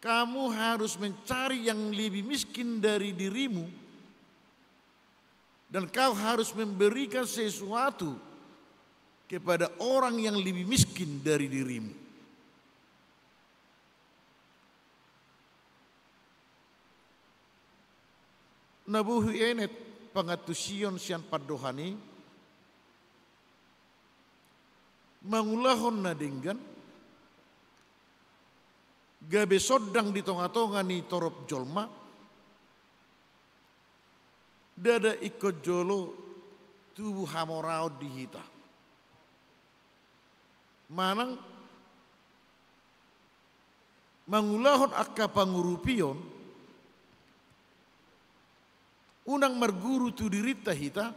kamu harus mencari yang lebih miskin dari dirimu, dan kau harus memberikan sesuatu kepada orang yang lebih miskin dari dirimu. Na boi huenet pangantusion sian pandohan i, mangulahon na denggan, gabe sondang di tonga-tonga ni torop jolma, ndada ingkon jolo tubu hamoraon di hita. Manang mangulahon angka pangurupion, unang marguru tu dirinta hita,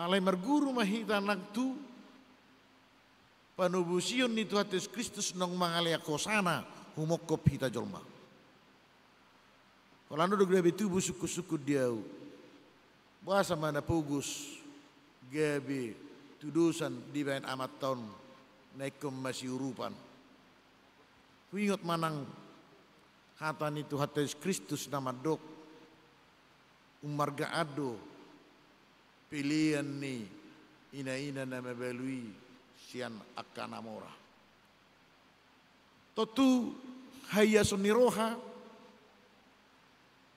alai marguru ma hita nang tu panobusion ni Tuhanta Jesus Kristus naung mangalean hosana humongkop hita jolma. Holan on do gabe tubu sungkun-sungkun di ahu. Boasa ma na pogos gabe tudosan dibaen amanta on na ingkon masiurupan. Huingot ma nang hata ni Tuhanta Jesus Kristus na mandok, ummargaan do pelean ni ina-ina na mabalu i sian angka na mora. Tontu haiason ni roha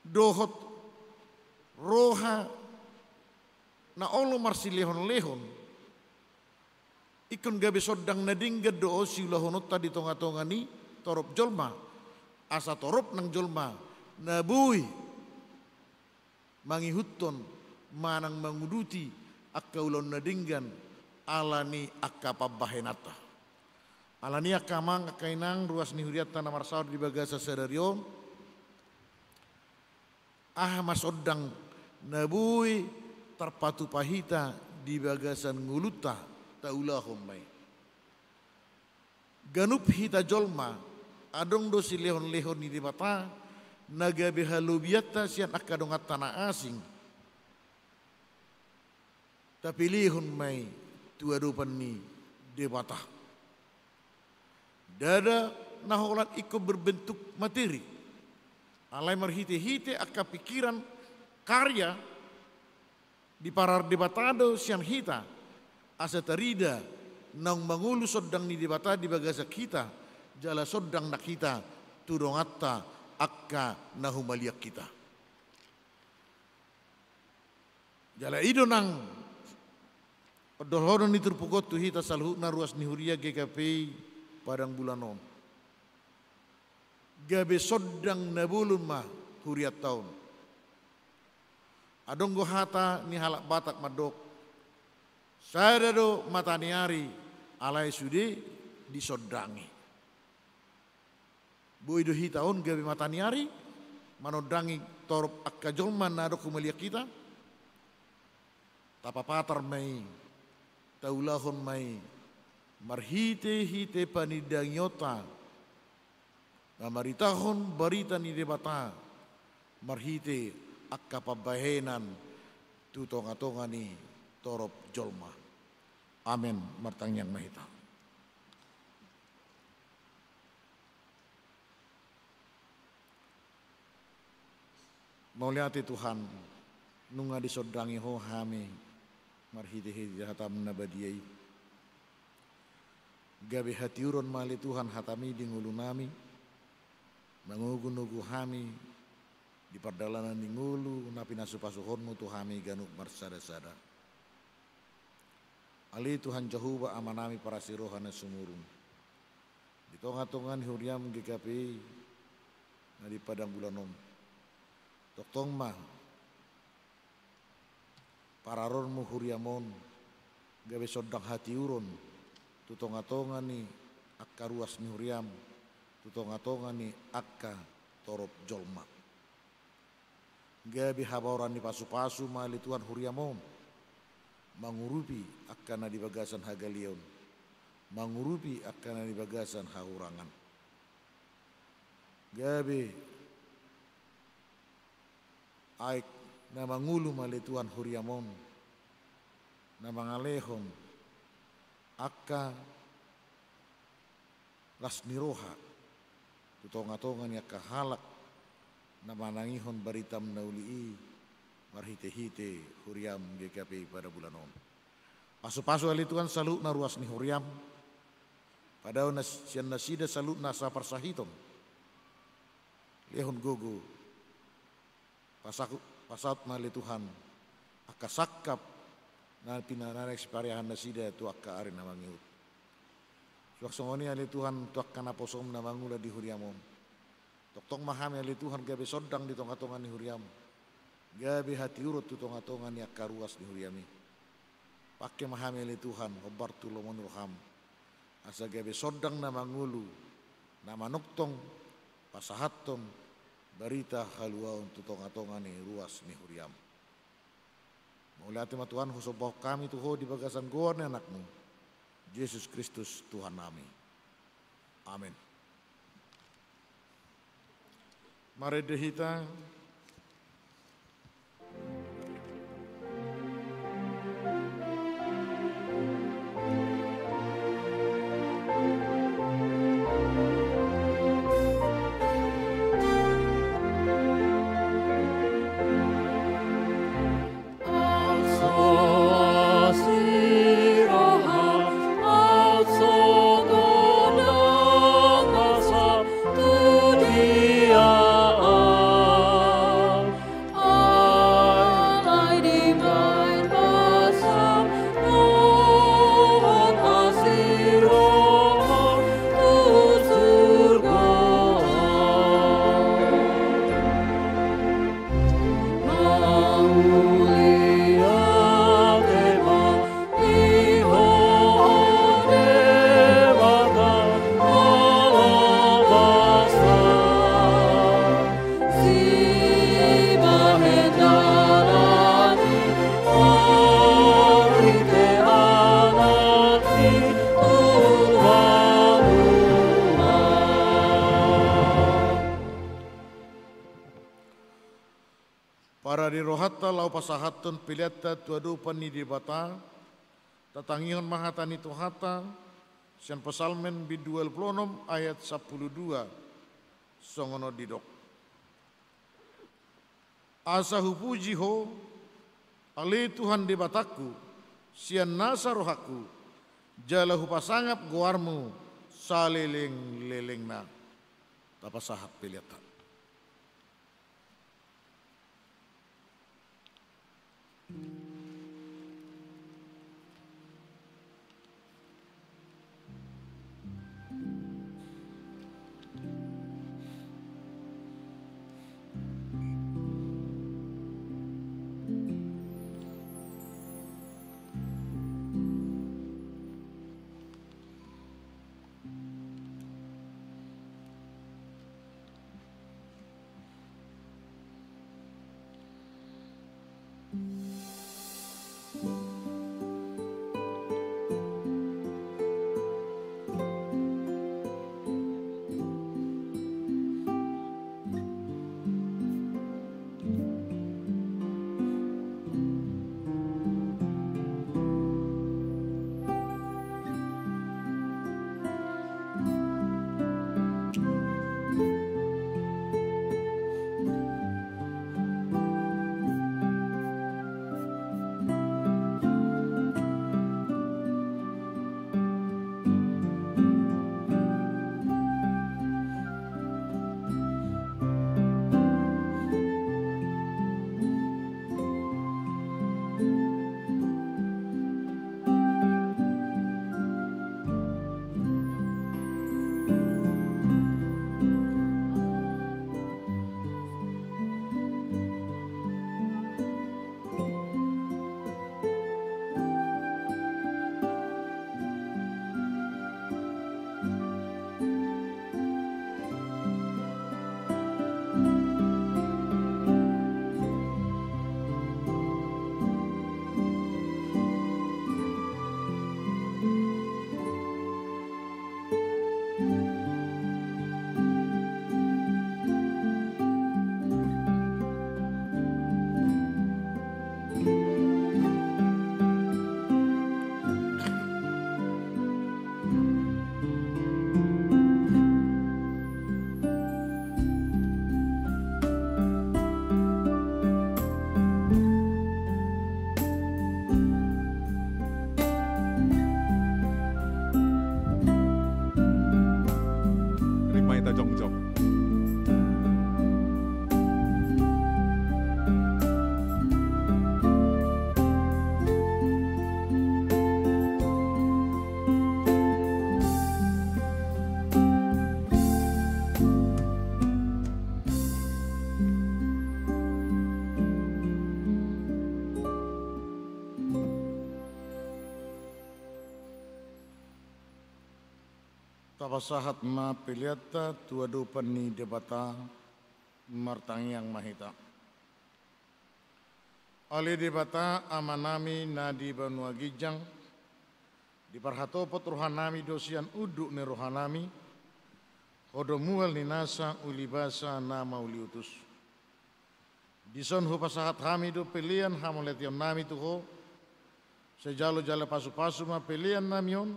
dohot roha na olo marsilehon-lehon, ingkon gabe sondang na denggan do on siulahononta di tonga-tonga ni torop jolma, asa torop nang jolma na boi mangihuthon manang manguduti angka ulaon na denggan ala ni angka pambahenanta. Ala ni i angka amang, angka inang, ruas ni hurianta na marsaor di bagasan sadari on, aha ma sondang na boi tarpatupa hita di bagasan ngolunta taulahon ma i? Ganup hita jolma adong do silehon-lehon ni Debata na gabe halobianta sian angka donganta na asing. Tapelehon ma i tu adopan ni Debata. Ndada na holan ingkon berbentuk materi, alai marhite-hite angka pikiran, karya, diparar Debata do sian hita, asa tarida naung mangolu sondang ni Debata di bagasan hita, jala sondang nang hita tu donganta angka na humaliang hita. Jala i do nang ondolhonon ni turpuk on tu hita saluhutna ruas ni huria G K P I Padang Bulan on. Gabe sondang na bolon ma hurianta on. Adong do hata ni halak Batak mandok, sada do mata ni ari, alai sude disondangi. Boi do hita on gabe mata ni ari, manondangi torop angka jolma na adong humaliang hita? Tapapatar ma i, taulahon ma i, marhite-hite panindangionta, mamaritahon barita ni Debata, marhite angka pambahenan tu tonga-tonga ni torop jolma. Amen. Martangiang ma hita. Mauliate Tuhan, nunga disondangi Ho hami marhitehite hataM na badia i. Gabe hatiuron ma ale Tuhan hataMi di ngolunami, mangogunogu hami di pardalanan ni ngolu na pinasupasuhonMu tu hami ganup marsadasada. Ale Tuhan Jahowa, Amanami parasi roha na sumurung, di tongatonga ni huriaM G K P I na di padang bulan on, tongtong ma pararoonMu huriaM on gabe sondang hatiuron tu tongatonga ni angka ruas ni huriaM, tu tongatonga ni angka torop jolma. Gabe habaoran ni pasupasu ma ale Tuhan huriaM on, mangurupi angka na di bagasan hagaleon, mangurupi angka na di bagasan hahurangan. Gabe aek na mangolu ma ale Tuhan huriaM on, na mangalehon angka las ni roha tu tongatonga ni angka halak na manangihon baritaM na uli i marhitehite huriaM G K P I pada bulan on. Pasupasu ale Tuhan saluhutna ruas ni huriaM, padaon sian nasida saluhutna asa parsahiton, lehon gogo, pasaku-, pasaut ma ale Tuhan angka sangkap na pinanana sipariahan nasida tu angka ari na mangihut. Suang songon i ale Tuhan tu angka naposoM na mangula di huriaM on, tongtong ma hami ale Tuhan gabe sondang di tongatonga ni huriaM, gabe hatiuron tu tongatonga ni angka ruas ni huriaM i. Pangke ma hami ale Tuhan hombar tu lomo ni rohaM, asa gabe sondang na mangolu, na manongtong, pasahathon barita haluaon tu tongatonga ni ruas ni huriaM. Mauliate ma Tuhan, husombahon hami tu Ho di bagasan goar ni AnakMu, Jesus Kristus Tuhannami. Amen. Marende hita. Parade rohanta laho pasahathon peleanta tu adopan ni Debata, tatangihon ma hata ni Tuhanta sian Psalmen bindu ualu pulu onom ayat sampulu dua, songon on didok: Asa hupuji Ho, ale Tuhan Debatangku, sian nasa rohangku, jala hupasangap goarMu salelenglelengna. Tapasahat peleanta. Tapasahat ma peleanta tu adopan ni Debata. Martangiang ma hita. Ale Debata, Amanami na di banua ginjang, diparhatopot rohanami do sian unduk ni rohanami, Ho do mual ni nasa, ulibasa na mauliutus. Dison hupasahat hami do pelean hamauliateionnami tu Ho. Sai jalo jala pasupasu ma peleannami on,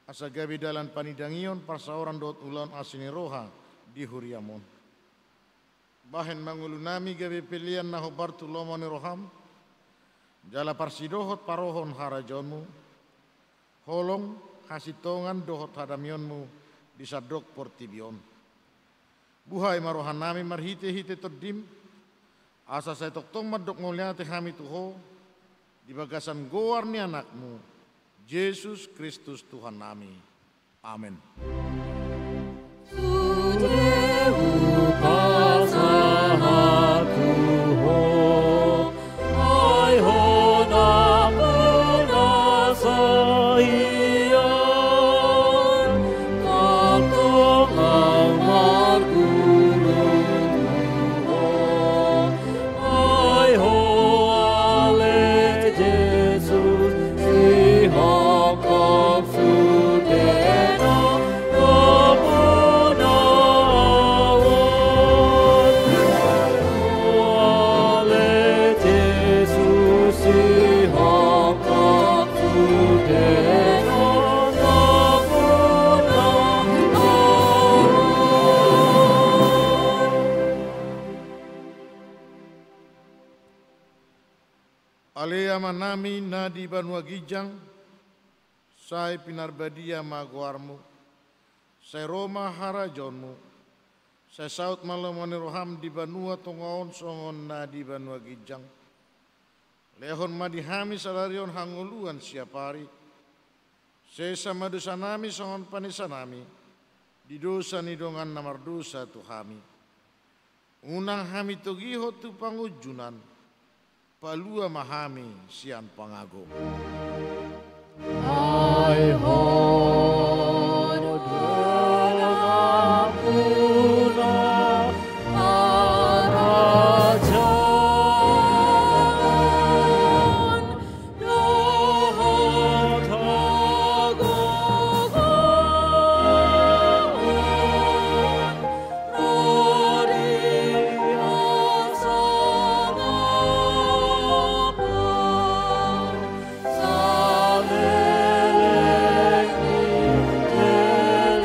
asa gabe dalan panidangion, parsaoran dohot ulaon asi ni roha di huriam on. Bahen ma ngolunami gabe pelean na hombar tu lomo ni roham, jala parsidohot parohon harajaonmu, holong, hasintongan dohot hadamionmu di sandok portibi on. Buhai ma rohanami marhitehite Tondim, asa sai tongtong mandok mauliate hami tu Ho, di bagasan goar ni Anakmu, Jesus Kristus Tuhannami. Amen. Sude hupasahat tu Ho, ai Ho nampuna saian, tongtong au marguru tu Ho. Ai Ho ale Jesus, sihongkop sudena nampuna au on. Ale Jesus, sihongkop sudena nampuna au on. Ale Amanami na di banua ginjang, sai pinarbadia ma goarmu, sai ro ma harajaonmu, sai saut ma lomo ni roham di banua tonga on songon na di banua ginjang. Lehon ma di hami sadari on hangoluan siapari. Sesa ma dosanami songon panesanami di dosa ni dongan na mardosa tu hami. Unang hami togihon tu pangunjunan, palua ma hami sian pangago. Ai Ho do nampuna harajaon dohot hagogoon ro di hasangapon saleleng ni lelengna.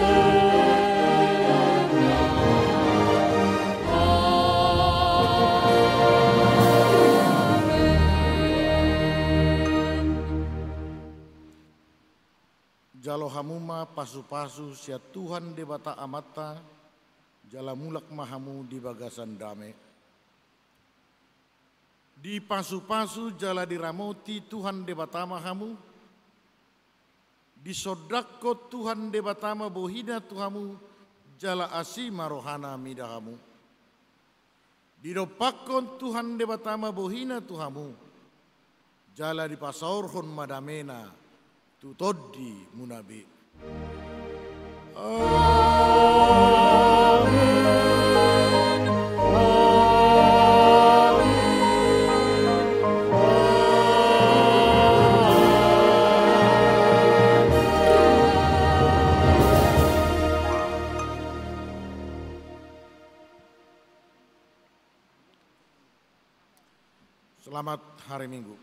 Amen. Jalo hamu ma pasupasu sian Tuhan Debata Amanta, jala mulak ma hamu di bagasan dame. Dipasupasu jala diramoti Tuhan Debata ma hamu, disondangkon Tuhan Debata ma bohina tu hamu, jala asi ma rohana mida hamu. Didompakkon Tuhan Debata ma bohina tu hamu, jala dipasaorhon ma damena tu tondimuna be. Amen. Amen. Amen. Selamat hari Minggu.